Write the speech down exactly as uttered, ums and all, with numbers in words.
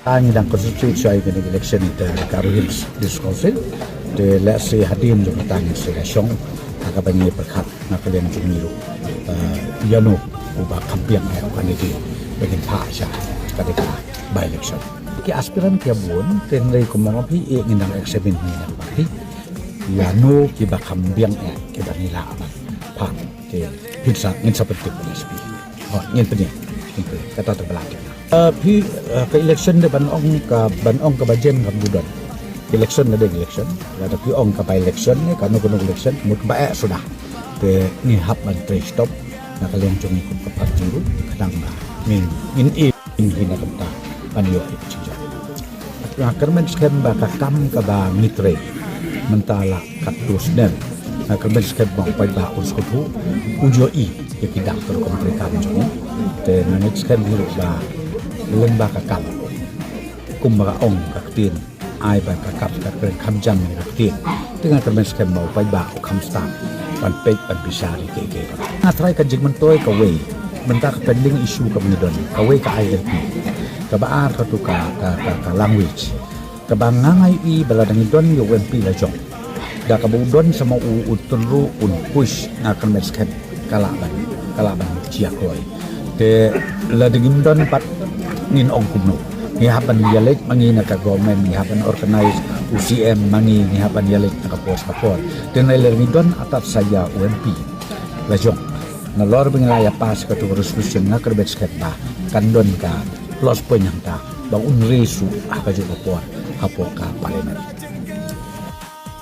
Ngi dang concentrate shuwa ïa kane ka election ïa ka Garo Hills District Council. Te lehse hadien jong kata ngin sa ïa shong ha kaba ngi pyrkhat na ka liang jong ngi ruh, eh, ïano uba kham biang eh u candidate ba ngin phah sha kane ka by election. Ki aspirant ki bun, te hynrei kumno phi ïa, ngin dang examine hi na ka party ïano kiba kham biang eh kiba ngi lah ban phah. Te phin sa, ngin sa pyntip S P. Oh, ngin pynïaid, ngin pynïaid. Kata te ba la tip. Eh, phi, eh, ka election de ban ong ka, ban ong kaba jem kam ju don. Election ka dei election. Lada phi ong ka by election ne, kano kano election, mut ba eh suda. Te ngi hap ban trei stop na ka liang jong ngi kum ka party ruh, khnang ba ngin, ngin im hi na ka bynta ban ïoh ïa ka jingjia. Nga kyrmen skhem ba ka kam kaba ngi trei mynta la katto snem. Nga kyrmen skhem ba u paidbah un sngewthuh, un ïohi ïa ki dak ka rukom treikam jong ngi. Te nga ngeit skhem hi ruh ba lyngba ka kam, kumba ka ong ka ktien, ai ba ka kam ka kren kham jam ïa ka ktien. Te nga kyrmen skhem ba u paidbah u kham stad ban peit ban bishar ïa kiei kiei. Nga tharai ka jingmyntoi kawei, mynta ka pending issue kaba ngi don, kawei ka I L P, kaba ar katu ka, ka, ka, ka language. Kaba nga nga ïohi ba lada ngi don ïa u M P la jong, da kaba u don sa ma u, u tynru, un push, nga kyrmen skhem ka lah ban, ka lah ban jia kloi. Te lada ngim don pat, ngin ong kumno? Ngi hap ban ïaleit ma ngi na ka government, ngi hap ban organize u C M ma ngi, ngi hap ban ïaleit na ka por sha ka por. Te hynrei lada ngi don atat sa ïa u M P la jong, nalor ba ngi la ïa pass katu ka resolution, nga kyrmen skhem ba kan don ka plus point hangta ba un raise ruh ha kajuh ka por hapoh ka parliament.